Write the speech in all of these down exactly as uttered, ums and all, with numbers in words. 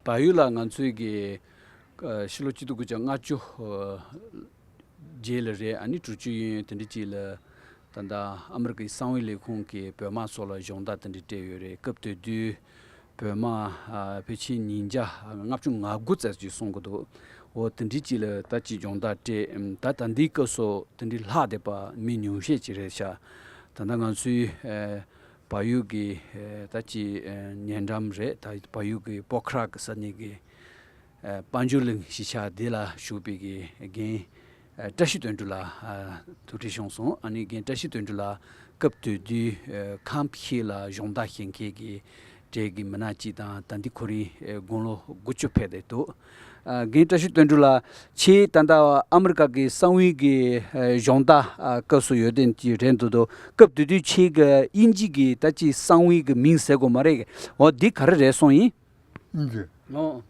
བལ་ཡུལ་ལ་ང་ཚོའི་གི་ཕྱི་ལོ་གཅིག་སྟོང་དགུ་བརྒྱ་ལྔ་བཅུ་རྗེས་ལ་རེད། ཨ་ནི་དྲུག་ཅུ་ཡན་དེ་འདྲ་ཅིག་ལ་ད་ལྟ་ཨ་མི་རི་ཀའི་གསང་བའི་ལས་ཁུངས་ཀྱི་བོད་དམག་ཚོ་ལ་སྦྱོང་བརྡར་དེ་འདྲ་སྤྲད་ཡོད་རེད། སྐབས་དེ་དུས་བོད་དམག་ཕལ་ཆེར་ཉིས་བརྒྱ་ལྔ་བཅུ་ང་དགུ་ཙམ་ཅིག་སོང་གི་འདུག་འོ་དེ་འདྲ་ཅིག་ལ་ད་ཅིག་སྦྱོང་བརྡར་སྤྲད། ད་ད་ལྟའི་སྐབས་སུ་དེ་འདྲ་ལྷག་བསྡད་པ་མི་ཉུང་ཤས་ཅིག་རེད་ཤག་ད་ལྟ་ང་ཚོའི་བལ་ཡུལ་གྱི་ད་ཅིག་ཉེ་འགྲམ་རེད། ད་བལ་ཡུལ་གྱི་པོ་ཁ་ར་གི་ས་གནས་ཀྱི་དཔལ་འབྱོར་གླིང་གཞིས་ཆགས་འདི་ལ་བཞུགས་པའི་གི་རྒན་བཀྲ་ཤིས་དོན་གྲུབ་ལགས་ཐུགས་འཕྲད་བྱུང་སོང་། ཨ་ནི་རྒན་བཀྲ་ཤིས་དོན་གྲུབ་ལགས་སྐབས་དེ་དུས་ཁམས་ཤིག་ལ་སྦྱོང་བརྡར་བྱེད་མཁན་གྱི་གྲས་ཀྱི་མི་སྣ་གཅིག་དང་། ད་འདི་ཁོ་རང་དགུང་ལོ་དགུ་བཅུ་ཕེབས་བསྡད་འདུག་རྒན་བཀྲ་ཤིས་དོན་གྲུབ་ལགས། ཁྱེད་ད་ལྟ་ཨ་མི་རི་ཀ་གི་གསང་བའི་གི་སྦྱོང་བརྡར་སྐབས་སུ་ཡོད་དོན་གྱི་རེད་འདུག་དོ། སྐབས་དེ་དུས་ཁྱེད་ཀྱི་དབྱིན་ཇི་གི་ད་ཅིག་གསང་བའི་གི་མིང་ཟེར་དགོས་མ་རེད། འོ་འདི་ག་རེ་རེད་སོང་ཡིན། ཨིན་ཇི། ཨོ།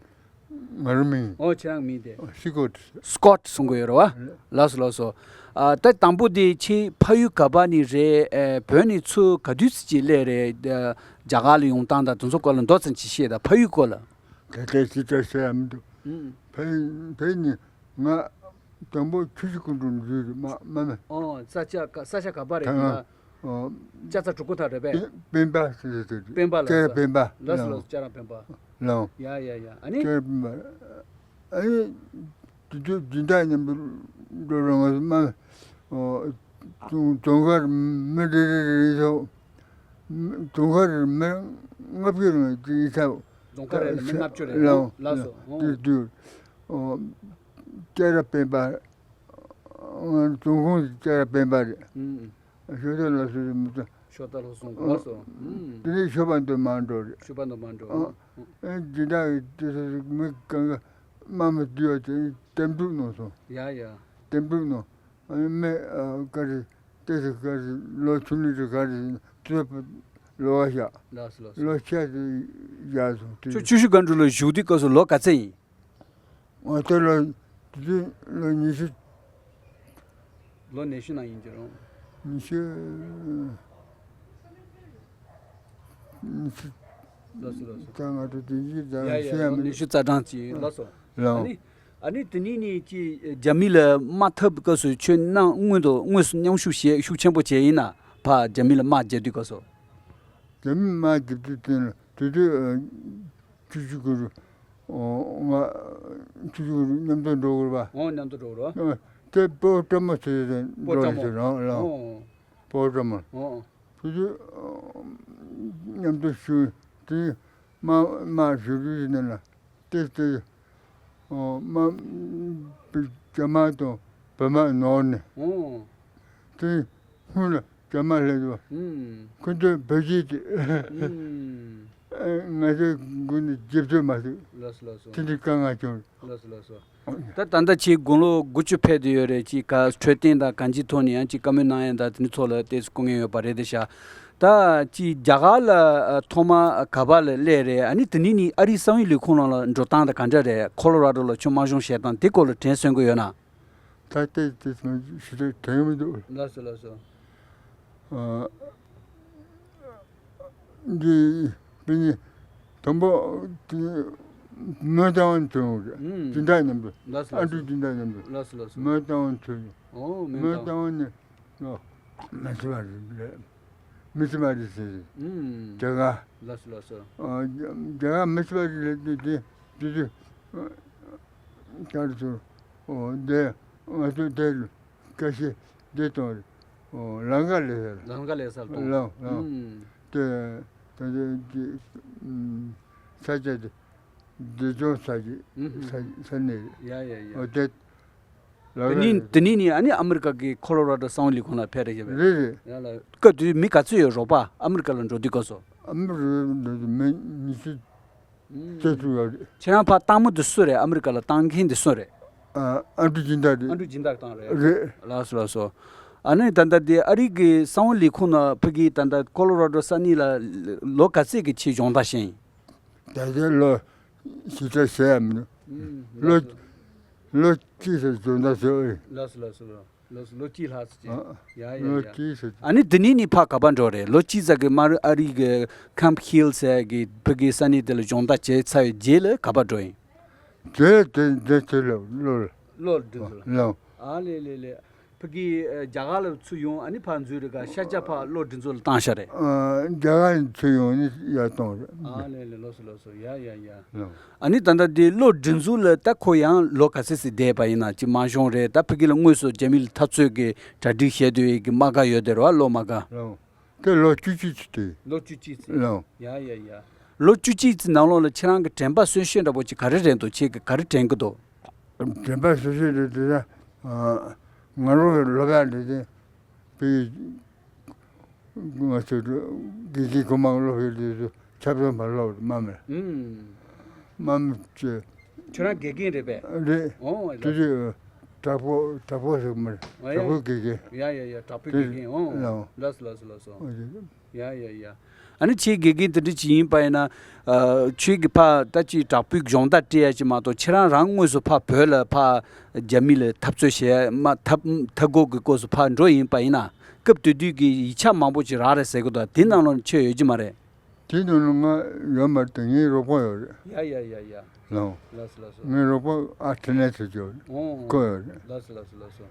ང་རང་མིང་། ཨོ་ཁྱེད་རང་མིང་དེ། སི་ཀོ་ཊི། སི་ཀོ་ཊི་གསུང་གི་ཡོད་རེད་བ། ལགས་སོ་ལགས་སོ། ཨ་ད་དང་པོ་དེ་ཁྱེད་ཕ་ཡུལ་ག་པ་ནས་རེད། ཨེ་བོད་ནས་ཚུར་ག་དུས་ཙམ་ཅིག་སླེབས་རེད། ཨ་རྒྱ་གར་ལ་ཡོང་སྟངས་དང་དེ་ཚོ་སྐོར་ལ་མདོ་ཙམ་ཅིག་བཤད་དང་། ཕ་ཡུལ་སྐོར་ལ། དེ་གའི་ཅི་ལྟར་བཤད་ཡ་མི་འདུག་ཨུམ། ཕ་ཡུལ་ཕ་ཡུལ་ནས་ང་དང་པོ་ཆུ་བཞི་སྒང་དྲུག་འཛུལ་རེད། མ་མ་མེད། ཨོ་ས་ཆ་ག་ས་ཆ་ག་པ་རེད། ད་ང་ཨོ། ལྕགས་རྩ་གྲུ་གུ་ཐག་རེད་པས། སྤེན་པ་ཟེར་ཟེར། སྤེན་པ་ལགས། ལྕགས་ར་སྤེན་པ། ལགས་སོ་ལགས་སོ། ལྕགས་ར་སྤེན་པ། ལགས། ཡ་ཡ་ཡ། ཨ་ནི། ལྕགས་ར་སྤེན་པ། ཨ་ནི་དེ་དུས་སྦྱིན་བདག་མཉམ་དུ་འགྲོ་རུང་ང་ཚོ་མ་ཨོ་རྫོང་དཀར་མི་རེ་རེ་རེ་ཚོ་རྫོང་དཀར་མི་ལྔ་བཅུ་རེ་ཅིག་ཡིན་ས། རྫོང་དཀར་རེ་ལ་མི་ལྔ་བཅུ་རེ། ལགས་ལགས་སོ། ལགས་སོ། ཨོ། དེ་དུས་ཨོ་ལྕགས་ར་སྤེན་པ། རྫོང་ཁོངས་ཀྱི་ལྕགས་ར་སྤེན་པ་རེད། ཨུམ། ཤོ་སྟག་ལ་སོ་རེད་མི་ཚོ། ཤོ་སྟག་ལ་སོང་གོ་སོ། ཨུམ། དེ་ནས་ཤོ་པ་མདོ་མང་འགྲོ་རེད། ཤོ་པ་མདོ་མང་འགྲོ། ཨ་ཨ་སྦྱིན་བདག་གི་དེ་ཚོ་མི་གང་ག་དམའ་མོ་བསྡུས་པ་དེ་ནས་གཏན་སྡོད་གནང་སོང་། ཡ་ཡ། གཏན་སྡོད་གནང་། ཨ་ནི་མི་ཨ་ག་རེ་ཏོག་ཙམ་ག་རེ་ལོ་ཆུང་ནི་རེ་ག་རེ་ཚོད་ལོ་བ་བཞག་ལགས་སོ་ལགས་སོ། ལོ་ཆ་དེ་བཞག་སོང་དེ། ཁྱོད་ཆུ་བཞི་སྒང་དྲུག་ལ་བཞུགས་དུས་སྐབས་སུ་ལོ་ག་ཚོད་ཡིན། ང་ཚོ་ལོ་དེ་དུས་ལོ་ཉི་ཤུ། ལོ་ཉི་ཤུ་ནང་ཡིན་གྱི་རུང་། ཉི་ཤུ། ཉི་ཤུ། ལགས་སོ་ལགས་སོ། ད་ང་ཚོ་དེ་ཡིན་ད་ཡ་ཡ། ཤེས་ཡ་ལོ་མི་ཉི་ཤུ་རྩ་གྲངས་ཅིག་ཡིན། ལགས་སོ། ལགས། ཨ་ནི་ཨ་ནི་དེ་ནས་ནི་ཅི་རྒྱ་མི་ལ་དམག་འཐབ་སྐབས་སུ་ཁྱོད་ནང་སྔོན་དུ་དངོས་སུ་མཉམ་ཞུགས་བྱས་ཤུགས་ཆེན་པོ་བྱས་ཡིན་ན། ཕ་རྒྱ་མི་ལ་དམག་རྒྱག་དུས་སྐབས་སུ། རྒྱ་མི་དམག་རྒྱབ་དུས་དེ་ལ་དེ་དུས་ཨ། ཆུ་བཞི་སྒང་དྲུག་ཨོ་ང་ཆུ་བཞི་སྒང་དྲུག་མཉམ་དུ་འགྲོ་དགོས་རེད་པ། ཨོ་མཉམ་དུ་འགྲོ་དགོས་རེད་པ། ཨ་དེ་སྤོ་བོ་བཀྲ་མོ་ཚོ་ཡོད་དེ་སྤོ་འགྲོ་བཀྲ་མོ། ཡོད་ཟེར་རང་ལ། ཨོ། སྤོ་བོ་བཀྲ་མོ། ཨོ། ཆུ་བཞི་མཉམ་དུ་བཞུགས་དེ་མ་མ་བཞུགས་དུས་ནས་ལ་དེ་དེ་ཨོ་མ་རྒྱ་དམག་དང་བོད་དམག་ནོར་ནས། ཨོ། དེ་སྔོན་ལ་རྒྱ་དམག་སླེབས་འདུག་ཨུམ། ཁོ་ཚོས་བོད་སྐད་དེ། ཨུམ། ང་ཚོའི་མགོ་ནས་ལྗིད་ཚོད་མ་ཐུབ། ལགས་སོ་ལགས་སོ། དེ་འདྲའི་དཀའ་ངལ་བྱུང་། ལགས་སོ་ལགས་སོ། ད་ད་ལྟ་ཁྱེད་དགུང་ལོ་དགུ་བཅུ་ཕེབས་བསྡད་ཡོད་རེད། ཅིག་ག་འཕྲོད་བསྟེན་དང་གང་ཅིའི་ཐོག་ནས་ཡང་ཅིག་བཀའ་མོལ་གནང་ཡ་དང་དེ་ཚོ་ལ་ཏོག་ཙམ་སྐུ་ངལ་ཡོད་པ་རེད་དེ་ཤག་ད་ཅིག་རྒྱ་གར་ལ་ཐོག་མ་ག་པ་ལ་སླེབས་རེད། ཨ་ནི་དེ་ནས་ནི་ཨ་རིའི་གསང་བའི་ལས་ཁུངས་ནང་ལ་འགྲོ་སྟངས་དང་ག་འདྲ་རེད། ཁོ་ལོ་ར་ཌོ་ལ་ཁྱོད་དམག་སྦྱོང་བྱེད་སྟངས་དེ་སྐོར་ལ་དྲན་གསོ་གི་ཡོད་ན། ད་ལྟའི་དེ་ཚོ་ཞུ་དགོས་དྲན་མི་འདུག་ལགས་སོ་ལགས་སོ། ཨ། འདི་དཔེ་ནི་དང་པོ་དེ་མོན་རྟ་དབང་ཚོ་ཡོང་རེད། ཨུམ། སྦྱིན་བདག་མཉམ་དུ། ལགས་སོ་ལགས་སོ། ཨ་འབྲུག་སྦྱིན་བདག་མཉམ་དུ། ལགས་སོ་ལགས་སོ། མོན་རྟ་དབང་ཚོ་ཡོང་། ཨོ་མོན་རྟ་དབང་ནི་ཨོ་མི་སི་མ་རི་ལས་མི་སི་མ་རི་ཟེར། ཨུམ། རྒྱ་གར། ལགས་སོ་ལགས་སོ། ཨ་རྒྱ་གར་མི་སི་མ་རི་ལས་དེ་དེ་དེ་དེ་ཨ་ལྟར་དུ་ཨོ་འདི་ང་ཚོ་དེ་ཁ་ཤས་འདི་གཏོང་རེད། ཨོ་ལང་ཀ་ལས་ལང་ཀ་ལས་སར་གཏོང་། ལང་ལང་། ཨུམ། དེ་ད་དེ་ས་ཆ་དེ་འདི་ཚོ་ས་ཆ་ཨུམ། ས་ས་གནས་རེད། ཡ་ཡ་ཡ། ཨོ་དེ་ལང་ཀ་དེ་ནི་ལས་དེ་ནི་ནི་ཨ་ནི་ཨ་མི་རི་ཀ་གི་ཁོ་ལོ་ར་ཌོ་གསང་བའི་ལས་ཁུངས་ལ་ཕེབས་རེད་ཞེས་པས། རེད་རེད། ཡ་ལ་སྐབས་དེ་མི་ག་ཚོད་ཡོད་རོགས་པ་ཨ་མི་རི་ཀ་ལ་འགྲོ་དུས་སྐབས་སུ། ཨ་མི་རི་ཀ་ལ་འགྲོ་དུས་མི་ཉི་ཤུ། ཨུམ། ལྟ་ཚུལ་ཡོད་རེད། ཁྱེད་རང་ཕར་བཏང་མི་དེ་སུ་རེད། ཨ་མི་རི་ཀ་ལ་བཏང་མཁན་དེ་སུ་རེད། ཨ་ཨ་འབྲུག་སྦྱིན་བདག་རེད། ཨ་འབྲུག་སྦྱིན་བདག་བཏང་རེད། རེད། ལགས་སོ་ལགས་སོ། ཨ་ནི་ད་ལྟ་དེ་ཨ་རི་གི་གསང་བའི་ལས་ཁུངས་ནང་ཕ་གི་ད་ལྟ་ཁོ་ལོ་ར་ཌོ་ས་གནས་ལ་ལོ་ག་ཚོད་ཀྱི་ཆེད་སྦྱོང་བརྡར་བྱས་ཡིན། ད་ལྟ་ལོ་ཞིབ་ཕྲ་བཤད་ཡ་མི་འདུག་ཨུམ། ལོ་ལོ་གཅིག་ཙམ་སྦྱོང་བརྡར་བྱས་ཡོད་རེད། ལགས་སོ་ལགས་སོ། ལོ་ལོ་གཅིག་ལྷག་ཙམ་ཅིག་ཨ། ཡ་ཡ་ལོ་ཡ། གཅིག་ཙམ་ཅིག་ཨ་ནི་འདི་ནས་ནི་ཕར་ག་པར་འགྲོ་རེད། ལོ་གཅིག་ཙམ་གྱི་མར་ཨ་རི་གི་ཁམ་ཧིལ་ཟེར་གི་ཕ་གི་ས་གནས་དེ་ལ་སྦྱོང་བརྡར་བྱས་ཚར་བའི་རྗེས་ལ་ག་པར་འགྲོ་ཡིན། རྗེས་དེ་འདི་ཚོ་ལ་ལོ་ལ། ལོ་འདི་ཚོ་ལ། ལོ། ཨ་ལེ་ལེ་ལེ། ཕ་གི་ཨ་རྒྱ་གར་ལ་ཚུར་ཡོང་ཨ་ནི་ཕར་འཛུལ་རེད་ག་ཤར་རྒྱག་ཕར་གློ་སྒྲིག་འཛུགས་ལ་བཏང་ཤག་རེད། ཨ། རྒྱ་གར་ཚུར་ཡོང་ནི་ཡར་གཏོང་རེད། ཨ་ལེ་ལེ་ལོ་སོ་ལོ་སོ། ཡ་ཡ་ཡ། ལོ། ཨ་ནི་ད་ལྟ་དེ་གློ་སྒྲིག་འཛུགས་ལ་ད་ཁོ་ཡང་ལོ་ག་ཚོད་ཙམ་བསྡད་པ་ཡིན་ན་ཅིག་མ་ཤོང་རེད། ད་ཕ་གི་ལ་དངོས་སུ་རྒྱ་མི་ལ་འཐབ་རྩོད་ཀྱི་གྲ་སྒྲིག་བྱས་དུས་ཀྱི་དམག་སྒར་ཡོད་དེ་རེད་བ། གློ་དམག་སྒར། ལོ། དེ་ལོ་བཅུ་གཅིག་ཙམ་དེ། ལོ་བཅུ་གཅིག་ཙམ། ལོ། ཡ་ཡ་ཡ། ལོ་བཅུ་གཅིག་ཙམ་ནང་ལོགས་ལ་ཁྱེད་རང་གི་དྲན་པ་གསོན་ཤོས་འདྲ་པོ་ཅིག་ག་རེ་རེད་འདུག་ཁྱེད་ཀྱི་ག་རེ་དྲན་གི་འདུག་དྲན་པ་གསོན་ཤོས་རེད་དེ་ད། ང་རང་གི་སློབ་ཡག་འདི་དེ། བོད་ང་ཚོ་དགེ་རྒན་གོང་མ་སློབ་ཡག་འདི་ཚོ་ཆབ་སྲིད་མ་སློབ་དམའ་མེད། ཨུམ། དམའ་མེད་ཀྱི། ཁྱོད་རང་དགེ་རྒན་རེད་པས། རེད། ཨོ་ལགས། དེ་དུས་དྲག་པོ་དྲག་པོ་ཟེར་གི་མ་རེད། ཨ་ཡ། དྲག་པོའི་དགེ་རྒན། ཡ་ཡ་ཡ། དྲག་པོའི་དེ་དགེ་རྒན། ཨོ་ལགས། ལགས་སོ་ལགས་སོ་ལགས་སོ། ཨོ་དེ། ཡ་ཡ་ཡ། ཨ་ནི་ཁྱེད་དགེ་རྒན་དེ་འདྲ་ཅིག་ཡིན་པ་ཡིན་ན། ཨ། ཁྱེད་ཀྱི་ཕ་ད་ཅིག་དྲག་པོའི་སྦྱོང་བརྡར་སྤྲད་ཡ་ཅིག་མ་གཏོགས་ཁྱེད་རང་རང་དངོས་སུ་ཕ་བོད་ལ་ཕ་རྒྱ་མི་ལ་འཐབ་རྩོད་བྱེད་ཡ་མ་འཐབ་འཐབ་འགོག་གི་སྐབས་སུ་ཕ་འགྲོ་ཡིན་པ་ཡིན་ན་སྐབས་དེ་དུས་ཀྱི་ཡིག་ཆ་མང་པོ་ཅིག་རག་རེད་ཟེར་གི་འདུག་དེ་ནང་ལོགས་ཁྱོད་ཡོད་ཀྱི་མ་རེད། དེ་ནང་ལ་ང་ཡོད་མ་རེད་དེ། ངའི་རོགས་པ་ཡོད་རེད། ཡ་ཡ་ཡ་ཡ། ལགས། ལགས་སོ་ལགས་སོ། ངའི་རོགས་པ་ཨ་ཐི་ནས་ཚོ་ཅོ། ཨོ། ཁོ་ཡོད་རེད། ལགས་སོ་ལགས་སོ་ལགས་སོ།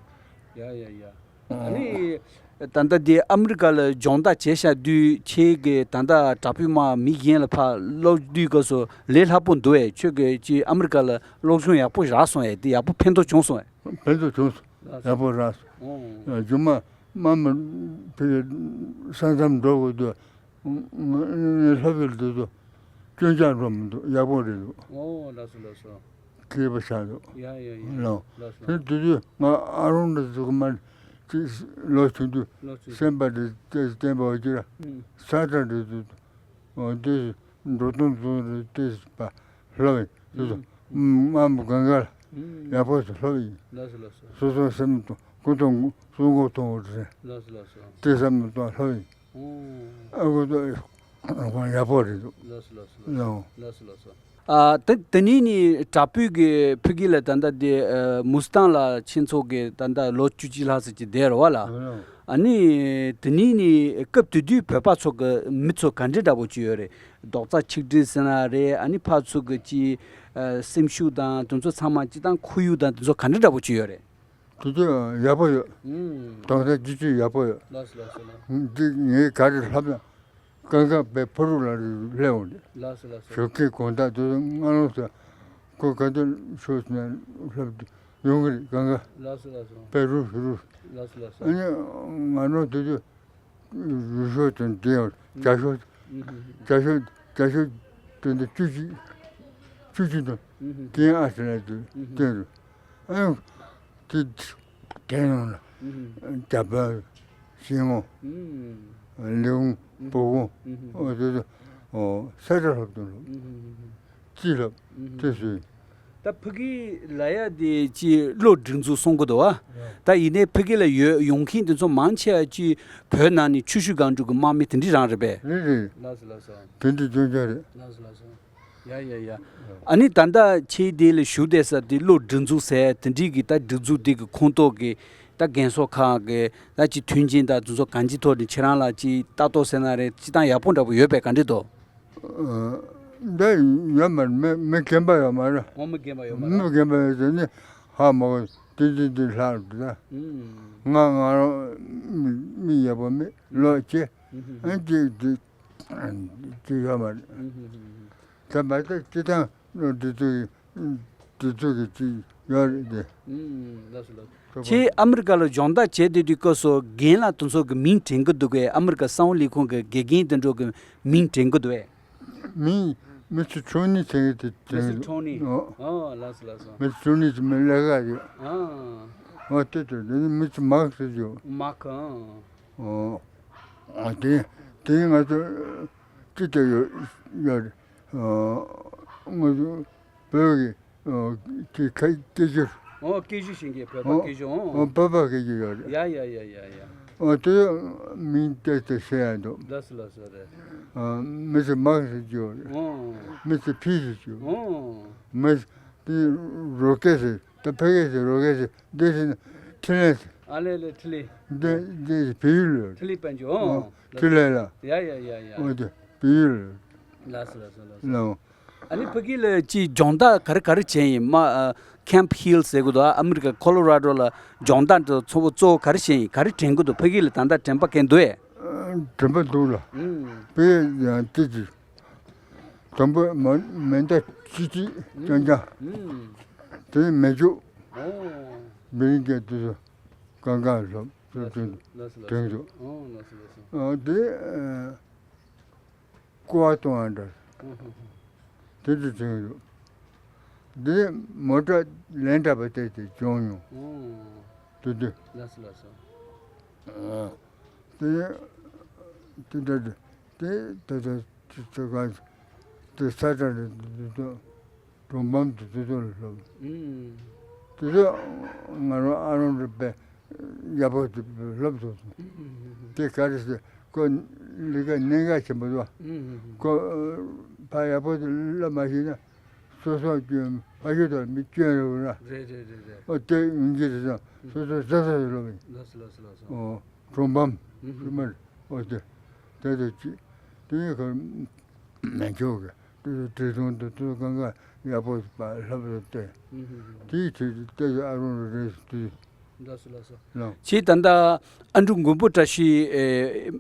ཡ་ཡ་ཡ། ཨ་ནི། ད་ལྟ་འདི་ཨ་མི་རི་ཀ་ལ་སྦྱོང་བརྡར་བྱས་ཤག་དུས་ཁྱེད་ཀྱི་ད་ལྟ་དྲག་པོའི་དམག་མི་གཞན་ལ་ཕར་སློབ་དུས་སྐབས་སུ་ལས་སླ་པོ་འདུག་བས། ཁྱོད་ཀྱིས་ཅིག་ཨ་མི་རི་ཀ་ལ་སློབ་སྦྱོང་ཡག་པོ་རག་སོང་ཨེ། དེ་ཡག་པོ་ཕན་ཐོགས་བྱུང་སོང་ཨེ། ཕན་ཐོགས་བྱུང་སོང་། ཡག་པོ་རག་སོང་། ཨོ། རྒྱུ་མ་དམག་མི་ཕ་གི་ས་མཚམས་འགྲོ་དགོས་དུས། ང་ང་ངའི་སློབ་ཡོན་དེ་ཚོ་སྐྱོན་ཆག་འགྲོ་མི་འདུག་ཡག་པོ་རེད་འདུག་ཨོ་ལགས་སོ་ལགས་སོ། མཁས་པ་ཆགས་འདུག་ཡ་ཡ་ཡ། ལགས། ལགས་སོ། དེ་དུས་ང་ཨ་རོང་འདྲ་ཟུག་མ་ཅིག་ལོ་ཆུང་དུས་ལོ་ཆུང་སེམས་པ་དེ་བསྟན་པ་འོ་ཅིག་ཨུམ། ས་ཁྲ་འདྲ་ཟུག་འོ་དེ་འགྲོ་སྟངས་བཟུང་རེད་དེ་པ་ལྷ་བས་དེ་ཚོ་ཨུམ། དམའ་མོ་གང་ག་ལ་ཨུམ། ཡག་པོ་ཞིག་ལྷ་བས། ལགས་སོ་ལགས་སོ། སོ་སོ་སེམས་དང་ཀུན་སྟོང་སྲུང་འཁོར་གཏོང་བ་རེད། ལགས་སོ་ལགས་སོ། དེ་བསམ་བློ་གཏོང་ལྷ་བས། ཨོ། ཨ་ཁུ་ཚོ་ཡག་པོ་རེད་འདུག་ལགས་སོ་ལགས་སོ། ལགས། ལགས་སོ་ལགས་སོ། ཨ། དེ་དེ་ནས་ནི་དྲག་པོའི་གི་ཕ་གི་ལ་ད་ལྟ་དེ་ཨ་མུ་སི་ཐང་ལ་ཁྱེད་ཚོ་གི་ད་ལྟ་ལོ་བཅུ་གཅིག་ལྷག་ཙམ་ཅིག་བསྡད་རེད་བ་ལ། ལགས། ཨ་ནི་དེ་ནས་ནི་སྐབས་དེ་དུས་བོད་པ་ཚོ་གི་མི་ཚོ་ག་འདྲ་འདྲ་པོ་ཅིག་ཡོད་རེད། རྡོག་རྩ་ཆིག་སྒྲིལ་ཟེར་ན་རེད། ཨ་ནི་ཕར་ཚུར་གི་ཅིག་ཨ་སེམས་ཤུགས་དང་དེ་ཚོ་ཚང་མ་སྤྱི་བཏང་ཁོར་ཡུག་དང་དེ་ཚོ་ག་འདྲ་འདྲ་པོ་ཅིག་ཡོད་རེད། དེ་དུས་ཡག་པོ་ཡོད། ཨུམ། དོན་དག་ཅི་ཅི་ཡག་པོ་ཡོད། ལགས་སོ་ལགས་སོ་ལགས། འདི་ངས་ག་རེ་ལབ་ན། གང་ག་པའི་ཕ་རུ་ལ་སླེབས་འོང་དེ། ལགས་སོ་ལགས་སོ། ཞོགས་ཀས་དགོང་དག་དུ་སྔ་ལོང་ས། ཁོ་ག་དུས་ཤོག་ཟེར་ན་ལྷབ་ཡོང་གི་རེད་གང་ག་ལགས་སོ་ལགས་སོ། པའི་རུ་ཞུ་རུ། ལགས་སོ་ལགས་སོ། ཨ་ནི་ང་རང་དུས་དུས་རུ་ཤོག་དང་འདྲེས་ཡོང་བྱ་ཤོག་བྱ་ཤོག་བྱ་ཤོག་དེ་འདྲ་བཅུ་གཅིག་བཅུ་གཅིག་དང་དེ་ཨ་ཟེར་ན་དུས་དེ་རུ། ཨ་ནི། དེ་དེ་ནང་ལ་རྒྱ་བལ་ཤིང་མོ་ལིའུ་བུ་གུ་ཨོ་དེ་ཚོ་ས་ཆ་ལྷབ་དང་ལྷབ་ཅི་ལྷབ་དེ་སུས། ད་ཕ་གི་ལ་ཡ་དེ་ཅི་གློ་སྒྲིག་འཛུགས་གསུང་གི་འདུག་བ། ད་ཡིན་ནའི་ཕ་གི་ལ་ཡོད་ཡོང་མཁན་དེ་ཚོ་མང་ཆེ་བ་ཅི་བོད་ནང་ནས་ཆུ་ཤུར་སྒང་དྲུག་གི་དམག་མི་དེ་འདྲི་རང་རེད་པས། རེད་རེད། ལགས་སོ་ལགས་སོ། དེ་འདྲི་སྐྱོན་ཆ་རེད། ལགས་སོ་ལགས་སོ། ཡ་ཡ་ཡ། ཨ་ནི་ད་ལྟ་ཁྱེད་དེ་ལ་བཞུགས་བསྡད་ས་དེ་གློ་སྒྲིག་འཛུགས་ཟེར་དེ་འདྲའི་གི་ད་སྒྲིག་འཛུགས་དེ་གི་ཁོངས་གཏོགས་ཀྱི་ད་རྒན་གསོ་ཁང་གི་ད་ཅི་མཐུན་རྐྱེན་དང་དེ་ཚོ་གང་ཅི་ཐོག་ནས་ཁྱེད་རང་ལ་ཅི་ལྟ་རྟོག་ཟེར་ན་རེད་ཅི་ད་ཡག་པོ་འདྲ་པོ་ཡོད་པས་ག་འདྲ་འདུག་འདི་ཡོད་མ་རེད། མི་མི་རྒན་པ་ཡོད་མ་རེད། འོ་མི་རྒན་པ་ཡོད་མ་རེད། མི་རྒན་པ་ཡོད་དེ་ནི་ཧ་མ་གོ་དེ་དེ་དེ་ལྷག་རེད་ད། ང་ང་རང་མི་མི་ཡག་པོ་མེད་ལོ་ཆེ་ཨ་ཅིག་དེ། ཅི་ཡོད་མ་རེད། ད་མ་ད་སྤྱི་བཏང་སྒྲིག་འཛུགས་ཀྱི་སྒྲིག་འཛུགས་ཀྱི་ཅི་ཡོད་རེད་དེ། ཁྱེད་ཨ་མི་རི་ཀ་ལ་སྦྱོང་བརྡར་བྱས་བསྡད་དུས་སྐབས་སུ་རྒན་ལགས་དེ་ཚོ་གི་མིང་དྲན་གི་འདུག་གས། ཨ་མི་རི་ཀ་གསང་བ་ལས་ཁུངས་ཀྱི་དགེ་རྒན་དེ་འདྲ་གི་མིང་དྲན་གི་འདུག་གས། མིང་མི་ཚེ་ཆུང་ནི་དྲན་གི་དེ་མི་ཚེ་ཆུང་ནི། ཨོ་ལགས་སོ་ལགས་སོ། མི་ཚེ་ཆུང་ནི་ཅི་མི་ལས་ཀ་ཡོད། ཨོ་དེ་དེ་དེ་མི་ཚེ་མག་ཟེར་རྒྱུ། མག་ཨོ། ཨ་དེ་དེ་ང་ཚོ་ཅི་ལྟར་ཡོད་ཡོད་རེད། ཨ་ང་ཚོ་བོད་ཀྱི་ཨ་དེ་ཁ་སྐད་ཤུར། ཨོ་སྐད་ཤུར་ཤེས་མཁན་བོད་པ་ཨོ་སྐད་ཤུར་ཨོ། ཨོ་བོད་པ་སྐད་ཤུར་ཡོད་རེད། ཡ་ཡ་ཡ་ཡ་ཡ། ཨོ་དེ་མིང་བཏགས་ཏེ་བཤད་ཡ་འདུག་ལགས་སོ་ལགས་སོ་རེད། ཨ་མི་ཚེ་མག་ཟེར་རྒྱུ་ཡོད་རེད། ཨོ་མི་ཚེ་ཕི་ཟེར་རྒྱུ་ཡོད་རེད། ཨོ་མི་ཚེ་དེ་རོ་ཀེ་ཟེར། ད་ཕ་གི་ཟེར་རོ་གེ་ཟེར་འདི་ཟེར་ན་འཕྲིན་ལས་ཟེར། ཨ་ལེ་ལེ། འཕྲིན་ལས། འདི་འདི་བལ་ཡུལ་ལ། འཕྲིན་ལས་དཔལ་འབྱོར། ཨོ། འཕྲིན་ལས་ལ། ཡ་ཡ་ཡ་ཡ། ཨོ་དེ་བལ་ཡུལ་ལ། ལགས་སོ་ལགས་སོ་ལགས་སོ། ལགས། ཨ་ནི་ཕ་གི་ལ་ཅིག་སྦྱོང་བརྡར་ག་རེ་ག་རེ་བྱས་ཡིན་མ། ཨ། Camp Hill ཟེར་གི་འདུག་ཨ་མི་རི་ཀ་ཁོ་ལོ་ར་ཌོ་ལ་སྦྱོང་བརྡར་འདི་ཚོ་གཙོ་བོ་ག་རེ་བྱས་ཡིན། ག་རེ་དྲན་གི་འདུག་ཕ་གི་ལ་ད་ལྟ་དྲན་པ་གང་འདུག་ཨེ། དྲན་པ་འདུག་ལ། ཕ་གི་ཡང་ཏི་ཏི། དང་པོ་མ་མེ་མདའ་ཅི་ཅི་ཅང་ཅང་། དེ་ནས་མེ་མཆོད། ཨོ། མི་རིང་གི་དུས་སུ་གང་གང་ལོབ་ལོབ་དྲན་དྲན་འདུག་ཨོ་ལགས་སོ་ལགས་སོ། ཨོ་དེ། ཀོ་བ་གཏོང་བ་འདྲ། དེ་འདྲ་བྱུང་ཡོད། འདི་མོ་ཊ་ལན་གྲགས་པ་དེ་དེ་བྱུང་ཡོང་། དེ་དེ། ལགས་སོ་ལགས་སོ། དེ་དེ་འདྲ་དེ་དེ་དེ་དེ་ག་དེ་ས་ཁྲ་རེད་དེ་དེ་དེ་གྲོང་པམ་དེ་དེ་དེ་ལ་སློབ། དེ་དེ་ང་རང་ཨ་རོང་རུ་པས་ཡག་པོ་དེ་སློབ་སོང་། དེ་ག་རེ་ཟེར། ཁོ་ལས་ཀ་གནད་འགག་ཆེན་པོ་འདུག་ཁོ་ཕ་ཡག་པོ་ལབ་མ་ཤེས་ན་སོ་སོ་སྐྱོན་ཕ་ཤུལ་དང་མི་སྐྱོན་རེད་བ་ན། རེད་རེད་རེད་རེད། ཨོ་དེ་ཡིན་གྱི་རེད་ཙང་སོ་སོ་ས་ས་ལབ་ཡིན། ལགས་སོ་ལགས་སོ་ལགས་སོ། ཨོ་གྲོང་པམ་ཧུ་མར་ཨོ་དེ་དེ་དེ་ཅི་དེ་ཡིན་ཁར་མེ་མཆོད་གི་དེ་དེ་བྲེལ་ཐོང་དུ་དུ་གང་ག་ཡག་པོ་ལབ་རེད་དེ། དེའི་ཚེ་དེ་ཨ་རོང་རེད་དེ། ལགས་སོ་ལགས་སོ། ལགས། ཁྱེད་ད་ལྟ་ཨ་འབྲུག་མགོན་པོ་བཀྲ་ཤིས་ཨེ་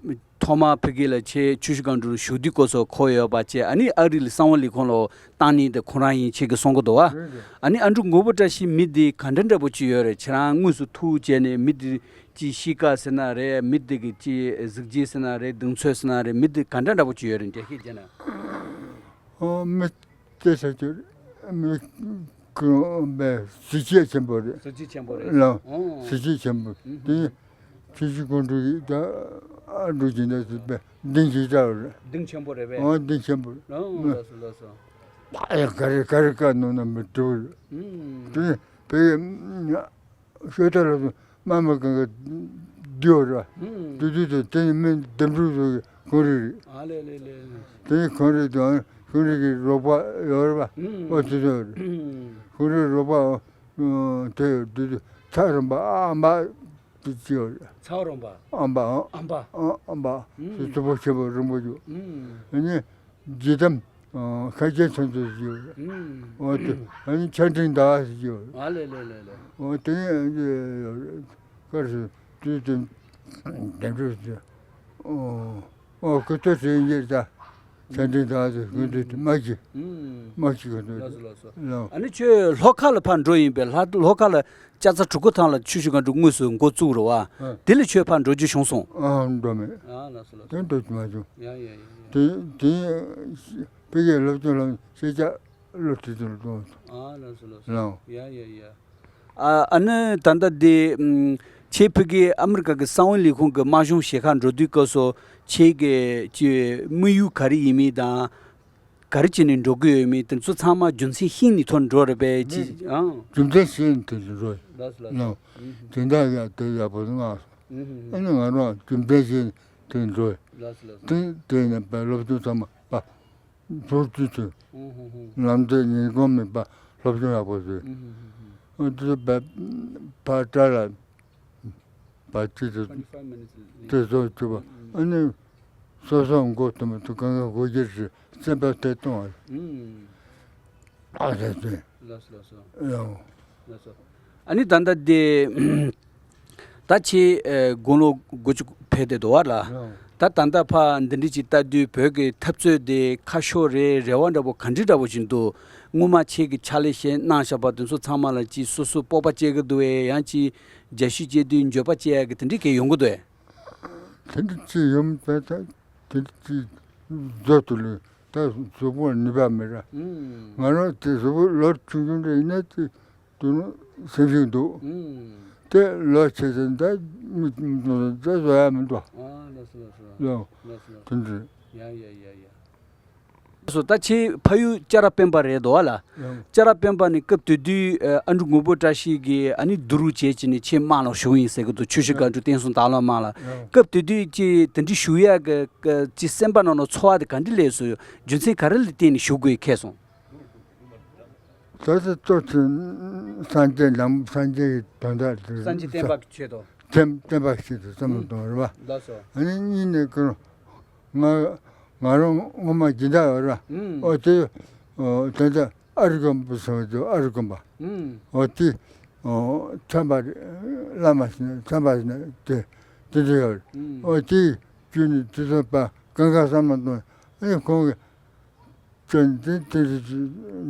ཐོག་མར་ཕ་གི་ལ་ཁྱེད་ཆུ་བཞི་སྒང་དྲུག་ལ་བཞུགས་དུས་སྐབས་སུ་འཁོར་ཡོད་པ་བཅས། ཨ་ནི་ཨ་རི་ལ་གསང་བ་ལས་ཁུངས་ལ་བཏང་ནི་དེ་ཁོ་རང་ཡིན་ཁྱེད་ཀྱིས་གསུང་གི་འདུག་བ། རེད་རེད། ཨ་ནི་ཨ་འབྲུག་མགོན་པོ་བཀྲ་ཤིས་མི་འདི་ག་འདྲ་འདྲ་པོ་ཅིག་ཡོད་རེད། ཁྱེད་རང་དངོས་སུ་ཐུག་བྱས་ནས་མི་འདི་ཅིག་གཤིས་ཀ་ཟེར་ན་རེད། མི་འདི་གི་ཅིག་གཟི་བརྗིད་ཟེར་ན་རེད། གདེང་ཚོད་ཟེར་ན་རེད། མི་འདི་ག་འདྲ་འདྲ་པོ་ཅིག་ཡོད་རེད་འགྲེལ་བཤད་བྱས་ན། ཨོ་མི་དེ་ཟེར་རྒྱུ་མི་ཁོ་པའི་གཟི་བརྗིད་ཆེན་པོ་རེད། གཟི་བརྗིད་ཆེན་པོ་རེད། ལགས། ཨོ། གཟི་བརྗིད་ཆེན་པོ་དེ་ཆུ་བཞི་སྒང་དྲུག་གི་ད་ཨ་འབྲུག་སྦྱིན་བདག་ཟེར་བའི་གདེང་ཆེ་དྲགས་རེད། གདེང་ཆེན་པོ་རེད་པས། ཨོ་གདེང་ཆེན་པོ་རེད། ཨོ་ལགས་སོ་ལགས་སོ། ཨ་ཡ་ག་རེ་ག་རེ་བཀའ་གནང་ན་མི་འགྲུབ་རེད། དེ་བའི་ཤོད་ད་ལ་དམའ་མ་གང་ག་བསྡུས་པ་ར། བསྡུས་བསྡུས་དེ་དེ་ནི་མི་འདེམས་སྒྲུག་ཚོ་གི་ཁོང་རིགས་རེད། ཨ་ལེ་ལེ་ལེ། དེ་ནི་ཁོང་རིགས་དང་ཁོང་རིགས་ཀྱི་རོགས་པ་ཡོད་རེད་པ། ཨོ་དེ་ཚོ་རེད། ཁོང་རིགས་རོགས་པ་དེ་བསྡུས་དེ་ཚ་རམ་པ་ཨ་མ་དེ་ཅི་ཡོད་རེད། ཚ་རམ་པ། ཨམ་པ་ཨམ་པ་ཨམ་པ་སུ་ཚུ་པོ་ཆེ་པོ་རིང་པོ་ཡོད། ཨ་ནི། ཇི་ལྟར་ཁ་ཆེ་ཚོན་ཚོད་ཞིག་ཡོད་རེད། འོ་དེ་ཨ་ནི་ཆ་འཕྲིན་ཟླ་བ་ཞིག་ཡོད་རེད། ཨ་ལེ་ལེ་ལེ་ལེ། འོ་དེ་ནས་ཨ་ནི་ཡོད་རེད། ཀར་སུ་དུས་དུ་འདེམས་སྒྲུག་ཟེར། ཨོ་ཨོ་ཁུ་ཐོ་ཟེར་ཡིན་ད། ཆ་འཕྲིན་ཟླ་བ་ཟེར་ཁུ་ཐོ་དེ་མ་གི་མ་གི་ཁུ་ཐོ། ལགས་སོ་ལགས་སོ། ལགས། ཨ་ནི་ཁྱོད་ལྷོ་ཁ་ལ་ཕར་འགྲོ་ཡིན་པས། ལྷ་ལྷོ་ཁ་ལ། ལྕགས་ཚ་གྲུ་ཁ་ཐང་ལ་ཆུ་བཞི་སྒང་དྲུག་དངོས་སུ་འགོ་བཙུགས་རེད་བ། ཨ། དེ་ལ་ཁྱོད་ཕར་འགྲོ་རྒྱུ་བྱུང་སོང་། ཨ་འགྲོ་མེད། ཨ་ལགས་སོ་ལགས་སོ། དེ་འགྲོ་རྒྱུ་མ་བྱུང་། ཡ་ཡ་ཡ་ཡ། དེ་དེ་ཕ་གིའི་སློབ་སྦྱོང་ལམ་ཤེས་བྱ་བློ་ཁྲིད་དུ་གཏོང་སོང་། ཨ་ལགས་སོ་ལགས་སོ། ལགས། ཡ་ཡ་ཡ། ཨ་ཨ་ནི་ད་ལྟ་འདི་ཨམ་ཁྱེད་ཕ་གི་ཨ་མི་རི་ཀ་གི་གསང་བའི་ལས་ཁུངས་ཀྱི་དམར་གཞུང་ཞལ་ཁ་འགྲོ་དུས་སྐབས་སུ་ཁྱེད་ཀྱི་ཅི་དམིགས་ཡུལ་ག་རེ་ཡིན་མིན་དང་། ག་རེ་བྱས་ནས་འགྲོ་གི་ཡོད་མེད་དེ་ཚོ་ཚང་མ་རྒྱུ་མཚན་ཤེས་ནས་ཐོག་འགྲོ་རེད་པས་ཅི། ཨང་། རྒྱུ་མཚན་ཤེས་ནས་དེ་འགྲོ་ཡོད། ལགས་སོ་ལགས་སོ། ལགས། དེ་འདྲ་ཡ་དེ་ཡག་པོ་མངགས་སོང་། ཨ་ནི་ང་རང་རྒྱུ་མཚན་ཤེས་ནས་དེ་འགྲོ་ཡོད། ལགས་སོ་ལགས་སོ། དེ་དེ་ནས་པའི་སློབ་སྦྱོང་ཚང་མ་པ་ཟུར་བཅུ་ཚོས་ལམ་འདི་ཉིན་གུང་མེད་པ་སློབ་སྦྱོང་ཡག་པོ་བཟོས། ཨ་དེ་པའི་ཕ་བཀྲ་ལ། པ་ཅི་དེ་དེ་ཚོ་བཅུ་པ་ཨ་ནི་སོ་སོ་མགོ་དུ་མ་དུ་གང་ག་སྒོ་རྒྱུ་ཞིག་སེམས་པ་དེ་གཏོང་བ་ཨ་ཟེར་ཏེ། ལགས་སོ་ལགས་སོ། ཡང་། ལགས་སོ། ཨ་ནི་ད་ལྟ་དེ་ད་ཁྱེད་དགུང་ལོ་དགུ་བཅུ་ཕེབས་ཏེ་འདུག་བ་ལ། ད་ད་ལྟ་ཕ་འདི་འདྲ་ཅིག་ལྟ་དུས་བོད་ཀྱི་འཐབ་རྩོད་དེ་ཁ་ཕྱོགས་རེ་རེ་བ་འདྲ་པོ་ག་འདྲ་འདྲ་པོ་ཞིག་འདུག་སྔོན་མ་ཁྱེད་ཀྱི་ཕྱག་ལས་བྱས་གནང་བཞག་པ་དེ་ཚོ་ཚང་མ་ལ་ཅིག་སོ་སོ་སྤོབས་པ་སྐྱེ་གི་འདུག་བས། ཡང་ཅིག་རྒྱ་ཤུད་བྱེད་དུས་འགྱོད་པ་སྐྱེ་ཡ་གི་དེ་འདྲ་གས་ཡོང་གི་འདུག་ཨེ། དེ་འདྲ་ཅིག་ཡོང་པས་ད་དེ་འདྲ་ཅིག་བཟོ་ཐུབ་ལ་ད་གཟུགས་པོ་ནུས་པ་མེད་ར། ང་རང་དེ་གཟུགས་པོ་ལོ་ཆུང་ཆུང་འདྲ་ཡིན་ན་དེ་དུ་ནུ་སེམས་ཤུགས་འདུག་དེ་ལོ་ཆེ་ཚེ་ད་མི་ད་བཟོ་ཡ་མི་འདུག་ལོ་དེ་འདྲ། ཡ་ཡ་ཡ་ཡ། སོ་ད་ཁྱེད་ཕ་ཡུལ་ལྕགས་ར་སྤེན་པ་རེད་འདུག་བ་ལ། ལྕགས་ར་སྤེན་པ་ནི་སྐབས་དེ་དུས་ཨ་འབྲུག་མགོན་པོ་བཀྲ་ཤིས་ཀྱིས་ཨ་ནི་བསྡུ་རུབ་བྱས་ཀྱི་ནི་ཁྱེད་དམག་ལ་ཞུགས་ཡིན་ཟེར་གི་འདུག་ཆུ་བཞི་སྒང་དྲུག་བསྟན་སྲུང་དྭགས་ལྷ་དམག་ལ། སྐབས་དེ་དུས་ཀྱི་དེ་འདྲའི་ཞུགས་ཡག་གི་ཀྱི་སེམས་པ་ནང་ལ་ཚོར་བ་དེ་ག་འདྲ་སླེབས་སོང་། རྒྱུ་མཚན་ག་རེ་ལ་བརྟེན་ནས་ཞུགས་དགོས་ཁེལ་སོང་། ད་ལྟ་གཙོ་ཆེ་སངས་རྒྱས་ལམ་སངས་རྒྱས་ཀྱི་དོན་དག་དེ་སངས་རྒྱས་བསྟན་པ་གི་ཆེད་དུ། བསྟན་བསྟན་པ་ཞིག་ཏུ་བསམ་བློ་གཏོང་བ་རེད་པ། ལགས་སོ། ཨ་ནི་གཉིས་ནས་ཀུན་ང་ང་རང་སྔོན་མ་སྦྱིན་བདག་ཡོད་རེད་པ། ཨུམ། ཨོ་དེ་ཨོ་ད་ལྟ་ཨ་རི་དགོན་པ་ཟེར་བ་དེ་ཨ་རི་དགོན་པ། ཨུམ། ཨོ་དེ་ཨོ་ཚན་པ་བླ་མ་ཟེར་ན་ཚན་པ་ཟེར་ན་དེ་དེ་འདྲ་ཡོད་རེད། ཨུམ། ཨོ་དེ་བརྒྱུད་ནས་དེ་ཚོ་པ་གང་ག་བསམ་བློ་གཏོང་ཨ་ནི་ཁོང་གིས། ཅན་དེ་དེ་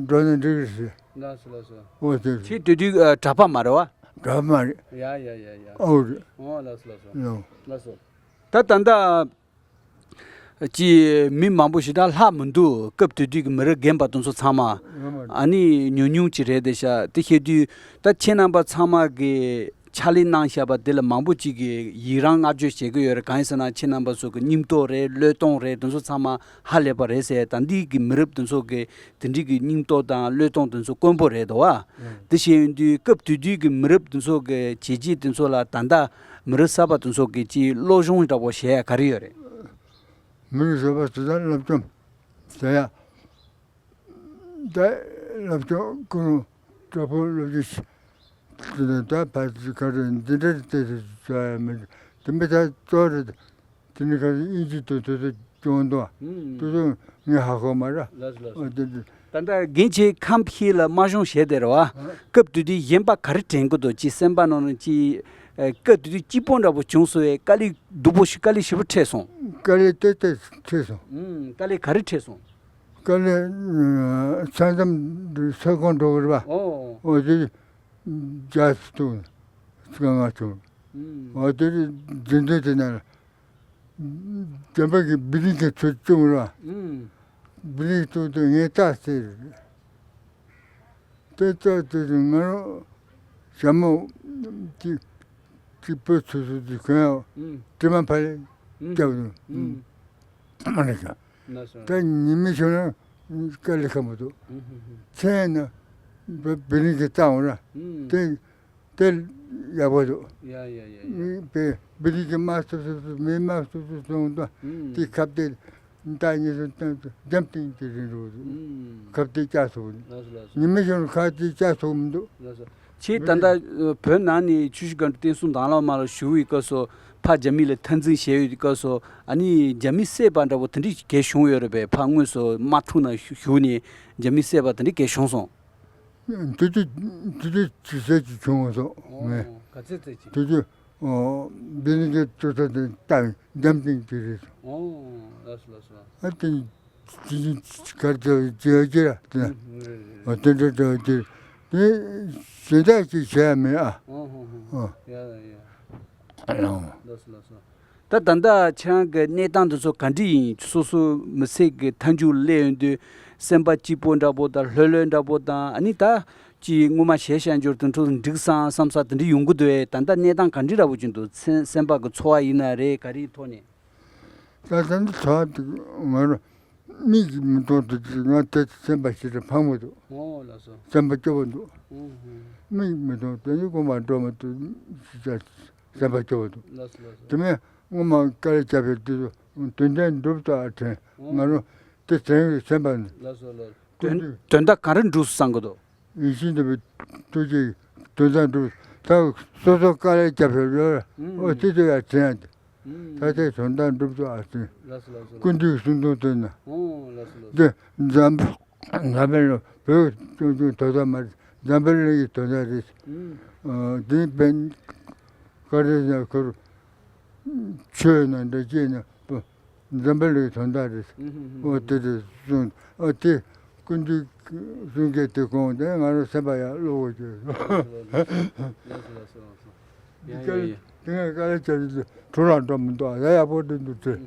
འགྲོ་ན་འགྲིག་རེད་ཟེར། ལགས་སོ་ལགས་སོ། འོ་དེ་རེད། ཁྱེད་དེ་དུས་ཨ་གྲྭ་པ་མ་རེད་པ། གྲྭ་པ་མ་རེད། ཡ་ཡ་ཡ་ཡ། ཨོ་རེད། ཨོ་ལགས་སོ་ལགས་སོ། ལགས། ལགས་སོ། ད་ད་ལྟ་ཅི་མི་མང་པོ་ཞེ་དྲག་ལྷག་མི་འདུག་སྐབས་དེ་དུས་ཀྱི་མི་རབས་རྒན་པ་དེ་ཚོ་ཚང་མ། ཡོད་མ་རེད། ཨ་ནི་ཉུང་ཉུང་ཅིག་རེད་དེ་ཤག་དེ་བཤད་དུས་ད་ཁྱེད་རྣམ་པ་ཚང་མ་གི་ཕྱག་ལས་གནང་བཞག་པ་དེ་ལ་མང་པོ་ཅིག་གིས་ཡི་རང་བསྔགས་བརྗོད་བྱེད་ཀྱི་ཡོད་རེད། གང་ཡིན་ཟེར་ན་ཁྱེད་རྣམ་པ་ཚོ་གི་སྙིང་སྟོབས་རེད། བློས་གཏོང་རེད། དེ་ཚོ་ཚང་མ་ཧ་ལས་པ་རེད་ཟེར། ད་འདི་གི་མི་རབས་དེ་ཚོ་གི་དེ་འདྲའི་གི་སྙིང་སྟོབས་དང་བློས་གཏོང་དེ་ཚོ་དཀོན་པོ་རེད་དོ། ཨ། དེ་བཤད་ཡོང་དུས་སྐབས་དེ་དུས་ཀྱི་མི་རབས་དེ་ཚོ་གི་བྱས་རྗེས་དེ་ཚོ་ལ་ད་ལྟ་མི་རབས་གསར་པ་དེ་ཚོ་གི་ཅིག་བློ་སྦྱོང་འདྲ་པོ་བྱེད་ཡ་ག་རེ་ཡོད་རེད། མི་རབས་གསར་པ་དེ་དག་སློབ་སྦྱོང་བྱེད་ཡ། ད་སློབ་སྦྱོང་ཀུན་སློང་དྲག་པོ་སློབ་སྦྱོང་བྱེད། དེ་ནས་ད་ཕར་ཚུར་ག་རེ་འདི་འདྲ་བལྟས་ཏེ་བྱ་ཡ་མི་འདུག་དེ་མི་ད་གཙོ་བོ་རེད། དེ་ནི་ག་ཚོད་དབྱིན་ཇི་དང་དེ་ཚོ་སྦྱོང་འདུག་ཨ། ཨུམ། དེ་ཚོ་ངས་ཧ་གོ་མ་ར། ལགས་སོ་ལགས་སོ། ཨ་དེ་དེ། ད་ལྟ་རྒན་ཁྱེད་ཁམས་ཕྱི་ལ་དམར་གཞུང་བྱས་བསྡད་རེད་པ། ཨ། སྐབས་དེ་དུས་གཞན་པ་ག་རེ་དྲན་གི་འདུག་ཅིག་སེམས་པ་ནང་ནས་ཅིག་ཨ། སྐབས་དེ་དུས་སྐྱིད་པོ་འདྲ་པོ་བྱུང་སོང་བས། དཀའ་ལས་སྡུག་པོ་ཞིག་དཀའ་ལས་ཞེ་པོ་འཕྲད་སོང་། དཀའ་ལས་ཏོག་ཙམ་འཕྲད་སོང་། ཨུམ། དཀའ་ལས་ག་རེ་འཕྲད་སོང་། དཀའ་ལས་ཨ། ས་མཚམས་ས་ཁོངས་འགྲོ་གི་རེད་པ། ཨོ། ཨོ་དེ་རྒྱ་སུ་ཐུག་དཀའ་ངལ་བྱུང་། ཨུམ། ཨོ་དེ་རིང་རྒྱུན་དུ་དེ་ན་རྒྱ་མི་གི་བི་ལིང་ཀེན་ཚུར་བཙུགས་ར། ཨུམ། བི་ལིང་ཀེན་བཙུགས་དུས་ངས་རྟ་བསད་རེད། དེ་ལྟར་དུས་ང་རང་ཞྭ་མོ་གཅིག་གཅིག་པོ་ཚུར་ཚུར་དུས་གོན་ཡང་ཨུམ། དྲི་མ་ཕར་ལ་ཨུམ། བརྒྱབ་འདུག་ཨུམ། མ་རེད་ཀྱང་། ན་སོ། ད་ཉི་མ་ཤོར་ན་དཀའ་ལས་ཁག་མི་འདུག་ཨུམ་ཧུམ་ཧུམ། མཚན་ན་བི་བི་ལིང་ཀེན་བཏང་འོང་ར། ཨུམ། དེ་དེ་ཡག་པོ་འདུག་ཡ་ཡ་ཡ་ཡ། མི་པའི་བི་ལིང་ཀེན་དམར་སུབ་སུབ་སུབ་མི་དམར་སུབ་སུབ་སོང་དུས་ཨུམ། དེ་ཁ་གཏད་ད་ཉི་ཤུ་ཐམ་ཙམ་འཇམ་ཐིང་ཐིང་རེད་འགྲོ་འདུག་ཨུམ། ཁ་གཏད་བཅག་སོང་། ལགས་སོ་ལགས་སོ། ཉི་མ་ཤོར་ན་ཁ་གཏད་བཅག་སོང་མི་འདུག་ལགས་སོ། ཁྱེད་ད་ལྟ་བོད་ནང་ནས་ཆུ་བཞི་སྒང་དྲུག་བསྟན་སྲུང་དྭང་བླངས་དམག་ལ་ཞུགས་པའི་སྐབས་སུ་ཕར་རྒྱ་མི་ལ་འཐབ་འཛིང་བྱས་ཡོད་པའི་སྐབས་སུ་ཨ་ནི་རྒྱ་མི་བསད་པ་འདྲ་པོ་དེ་འདྲ་གས་བྱུང་ཡོད་རེད་པས། ཕར་དངོས་སུ་དམག་འཁྲུག་ནང་ཞུགས་ནས་རྒྱ་མི་བསད་པ་དེ་འདྲ་གས་བྱུང་སོང་། དུས་དུས་དུས་དུས་ཅི་ཟེར་ཅིག་བྱུང་སོང་ངས། ཨོ་ག་ཚོད་ཚོད་ཅིག་དུས་དུས་ཨོ་བི་ལིང་ཀེན་ཚུར་ཚུར་དེ་བཏང་འཇམ་ཐིང་ཐིང་རེད། ཨོ་ལགས་སོ་ལགས་སོ། ཨ་དེ་དེ་གར་དུ་བྱེད་ཀྱི་ར་དེ་ཨ་དེ་འདྲ་འདྲ་དེ་དེ་གཞན་དག་ཅིག་བྱས་མེད་ཨ། ཨོ་ཧོ་ཧོ། ཨ་ཡ་ཡ་ཡ། ཨ་ལོ། ལགས་སོ་ལགས་སོ། ད་ད་ལྟ་ཁྱེད་རང་གི་གནས་སྟངས་འདི་ཚོ་ག་འདྲ་ཡིན། སོ་སོ་མི་ཚེ་གི་མཐའ་མཇུག་སླེབས་ཡོང་དུས་སེམས་པ་སྐྱིད་པོ་འདྲ་པོ་དང་ལྷོད་ལྷོད་འདྲ་པོ་དང་ཨ་ནི་ད་ཅིག་སྔོན་མ་བྱས་བཞག་འབྱོར་དེ་ཚོ་འགྲིག་སོང་བསམ་ས་དེ་འདྲ་ཡོང་གི་འདུག་གས། ད་ལྟ་གནས་སྟངས་ག་འདྲ་འདྲ་པོ་ཅིག་འདུག་སེམས་སེམས་པ་གི་ཚོར་བ་ཡིན་ན་རེད་ག་རེའི་ཐོག་ནས། ད་ད་འདི་ཚོར་བ་དེ་ང་རང་མིག་གིས་མི་མཐོང་དུས་ང་དེ་སེམས་པ་ཞེ་དྲག་ཕངས་པོ་འདུག་ཨོ་ལགས་སོ། སེམས་པ་སྐྱོ་པོ་འདུག་ཨོ་ཧོ། མིག་གིས་མི་མཐོང་དེ་ནི་དགོན་པ་འགྲོ་མ་ཐུབ་ཞེ་དྲག་སེམས་པ་སྐྱོ་པོ་འདུག་ལགས་སོ་ལགས་སོ། དེ་མིན་སྔོན་མ་དཀའ་ལས་བརྒྱབ་པའི་དུས་སུ་དོན་ལྡན་འགྲུབ་ཙམ་ཨ་དྲན། ཨོ། ང་རང་དེ་དྲན་གི་སེམས་པ་ནི། ལགས་སོ་ལགས། དོན་དོན་དག་ག་རེ་འགྲུབ་སོང་བསམ་གི་འདུག་ཡིད་བཞིན་ནོར་བུའི་ཐུགས་རྗེ་དོན་དག་འགྲུབ། ད་སོ་སོ་དཀའ་ལས་བརྒྱབ་པའི་ལོ་ཨོ་ཨུམ། དེ་དུས་ཡང་དྲན་ཡང་དྲན། ཨུམ། ད་ལྟའི་དོན་དག་འགྲུབ་ཏུ་ཨ་ཟིན། ལགས་སོ་ལགས་སོ། ཀུན་འདུས་གསུང་དོན་དེ་ན། ཨོ་ལགས་སོ་ལགས་སོ། འདི་འཛམ་འཛམ་བུ་གླིང་བོད་ཀྱི་ཅུང་ཅུང་དོན་དག་མ་རེད། འཛམ་བུ་གླིང་གི་དོན་དག་རེད། ཨུམ། ཨ་འདི་བན་བཀའ་དྲིན་ཡང་ཁུར་ཆོས་ན་འདྲ་སྐྱེས་ན་འཛམ་བུ་གླིང་གི་དོན་དག་རེད། ཨུམ་ཧུམ་ཧུམ། ཨོ་དེ་དེ་གསུང་ཨོ་དེ་ཀུན་འདུས་གསུང་སྐད་དེ་གོང་དེ་ང་རང་སེམས་པ་ཡང་བློ་བོ་གྱུར། ལགས་སོ་ལགས་སོ། ཡ་ཡ་ཡ། དེ་ངས་དཀའ་ལས་བརྒྱབ་ཡོད་དུས་གྲུ་ལ་འགྲོ་མི་འདུག་ཡ་ཡག་པོ་འདུག་འདུག་ཚེ།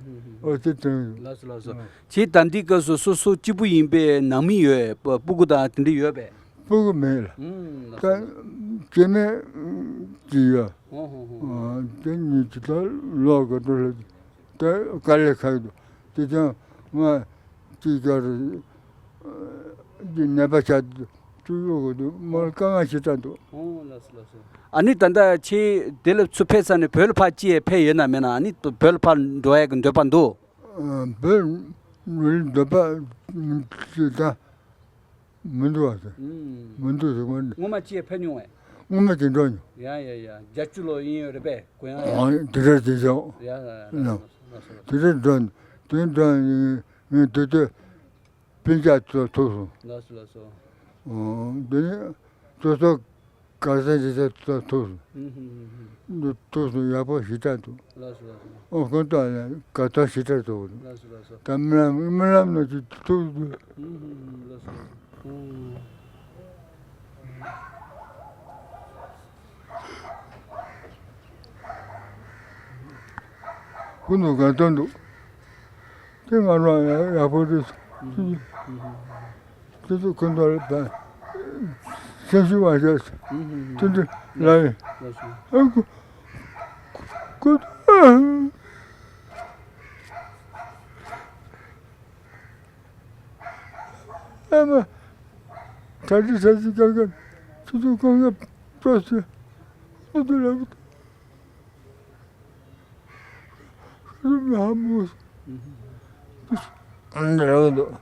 ཨོ་ཙི་དྲན་ཡོད། ལགས་སོ་ལགས་སོ། ཨོ། ཁྱེད་ད་ལྟའི་སྐབས་སུ་སོ་སོ་གཅིག་པུ་ཡིན་པས་ནང་མི་ཡོད་པ་སྤུ་གུ་དང་དེ་འདྲ་ཡོད་པས། སྤུ་གུ་མེད་ལ། ཨུམ་ལགས་ད་སོ། སྐྱེ་དམན་གྱི་ཡོད། ཧོ་ཧོ་ཧོ། ཨོ་དེ་ཉིད་ཀྱི་ད་ལོག་གི་འགྲོ་ལ་ད་དཀའ་ལས་ཁག་འདུག་དེ་ཙང་ང་ཅིག་ཀྱང་ནད་པ་ཆགས་བཅུག་ཡོད་གི་འདུག་མོར་དཀའ་ངལ་ཞེ་དྲག་འདུག་ཨོ་ལགས་སོ་ལགས་སོ། ཨ་ནི་ད་ལྟ་ཁྱེད་དེ་ལ་ཚུར་ཕེབས་ས་ནས་བོད་ལ་ཕར་ཅི་ཡས་ཕེབས་ཡོད་ན་མེད་ན། ཨ་ནི་བོད་ལ་ཕར་འགྲོ་ཡས་ཀྱི་འདོད་པ་འདུག་ཨ་བོད་འགྲོ་ཡས་འདོད་པ་ཅི་ད་མི་འདུག་ཨ་ཟེར། ཨུམ། མི་འདུག་ཟེར་བ་ནི། སྔོན་མ་ཅི་ཡས་ཕེབས་མྱོང་བས། སྔོན་མ་དེ་འགྲོ་མྱོང་། ཡ་ཡ་ཡ། བརྒྱད་ཅུ་ལོ་ཡིན་ཡོད་རེད་པས། གུ་ཡངས་ཡ། ཨ། དེ་འདྲ་དེ་བྱུང་། ཡ་ཡ་ཡ། ལགས་སོ་ལགས་སོ། དེ་འདྲ་འགྲོ། དེ་འགྲོ་ངས་དེ་དུས་སྤུན་ཀྱག་ཚོ་ཐུག་སོང་། ལགས་སོ་ལགས་སོ། ཨོ། དེ་ནས་སོ་སོ་གར་སྟེགས་ཀྱི་ས་ཚོ་ཐུག་སོང་། ཧུམ་ཧུམ་ཧུམ་ཧུམ། འདི་ཐུག་སོང་། ཡག་པོ་ཞེ་དྲག་འདུག། ལགས་སོ་ལགས་སོ། ཨོ། ཁོང་ཚོ་ལ་དགའ་ཐག་ཞེ་དྲག་འདུག། ལགས་སོ་ལགས་སོ། ད་རྨི་ལམ་རྨི་ལམ་ནང་བཞིན་ཐུག་སོང་། ཧུམ་ཧུམ་ཧུམ། ལགས་སོ་ལགས་སོ། ཨོ། ཀུན་ཏུ་དགའ་སྟོན་འདུག། དེ་ང་རང་ཡག་ཡག་པོ་རེད། ཁྱེད་ཚོ་ཁོང་ཚོ་ལ་བ་སེམས་ཤུགས་མ་བཞག། དེ་འདྲ་ལབ་ཡིན། ཨ་ཁུ་ཁུ་ཨ་མ། གྲ་སྒྲིག་ས་ཅིག་དཀའ་ཁག་ཆུ་ཚོད་ཁོང་ག་པྲོ་སི་ཨུ་དུ་ལ་ཨུ་དུ་ལ་ཨུ་དུ། ཨ་འདྲ་འདུག།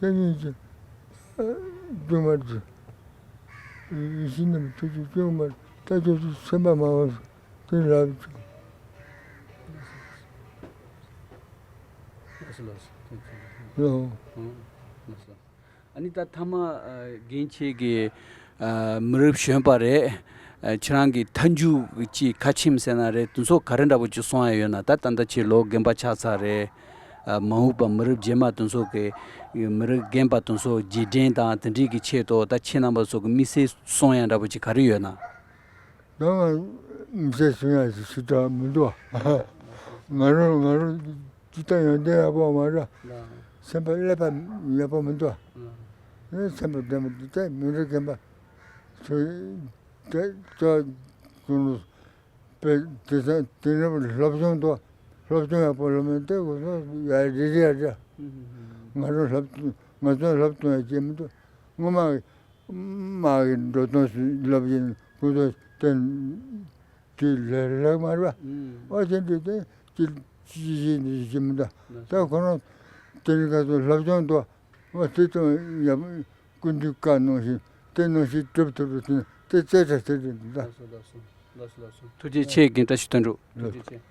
དེ་ཉིད་ཀྱི་སྒྱུ་མ་རེད། ཡིད་བཞིན་ནམ་ཐུགས་ཀྱི་སྒྱུ་མ་རེད། ད་ཁྱོད་ཚོ་སེམས་པ་མ་བབས། དེ་ལབ་ཅིག། ལགས་སོ་ལགས་སོ། ཐུགས་རྗེ་ཆེ། ལགས་སོ། ཨང་། ལགས་སོ། ཨ་ནི་ད་ཐ་མ་ཨ་རྒན་ཁྱེད་ཀྱིས་ཨ་མི་རབས་གཞོན་པ་རེད། ཨ་ཁྱེད་རང་གི་མཐའ་མཇུག་ཅིག་ཁ་ཆེམས་ཟེར་ན་རེད། དེ་ཚོ་ག་རེ་འདྲ་པོ་ཅིག་གསུང་ཡ་ཡོད་ན། ད་ད་ལྟ་ཁྱེད་ལོ་རྒན་པ་ཆགས་ཚར་རེད། ཨ་མ་འོངས་པ་མི་རབས་རྗེས་མ་དེ་ཚོ་གི་མི་རབས་རྒན་པ་དེ་ཚོ་རྗེས་དྲན་དང་དེ་འདྲའི་གི་ཆེད་དུ་ད་ཁྱེད་རྣམ་པ་ཚོ་གི་དམིགས་བསལ་གསུང་ཡ་འདྲ་པོ་ཅིག་ག་རེ་ཡོད་ན། ད་ང་མི་ཚེ་གསུང་ཡ་ཞིག་ཞུ་དྲག་མི་འདུག། ང་རང་ང་རང་ཅི་ལྟར་ཡོན་ཏན་ཡག་པོ་མ་རེད། ལགས། སེམས་པ་ཀླད་པ་ཡག་པོ་མི་འདུག། ལགས། ངའི་སེམས་པ་བདེ་མོ་འདུག། དེ་མི་འདྲ་རྒན་པ་ཚོས་དེ་ཚོ་ཀུན་ལ་དཔེ་དེ་ཚོ་དེ་འདྲ་སློབ་སྦྱོང་དུ་སློབ་སྦྱོང་ཡག་པོ་སློབ་མི་དེ་ཁོ་ཚོ་ཡ་རེ་རེ་ཡ་རེ། ང་རང་སློབ་ང་ཚོ་སློབ་སྦྱོང་ཡག་ཅིག་མི་འདུག། ངོ་མ། མ་གི་འགྲོ་སྟངས་སུ་ལབ་ཡིན། ཁོ་ཚོ་དེ་དེ་ལས་ལྷག་མ་རེད་པ། ཨོ་དེ་འདྲ་དེ་ཅི་ཅི་ཅི་ཅི་མི་འདུག། ད་ཁོ་རང་དེ་རིང་ཁ་སང་སློབ་སྦྱོང་དུ་ཨོ་དེ་ཙམ་ཡག་ཀུན་འདུས་བཀའ་གནང་བཞིན་དེ་ནང་བཞིན་སྒྲུབ་ཐུབ་པ་དེ་དེ་རྩེ་གྲ་ཟེར་གྱི་འདུག། ད། ལགས་སོ་ལགས་སོ། ལགས་སོ་ལགས་སོ། ཐུགས་རྗེ་ཆེ། རྒན་བཀྲ་ཤིས་དོན་གྲུབ། ཐུགས་རྗེ་ཆེ།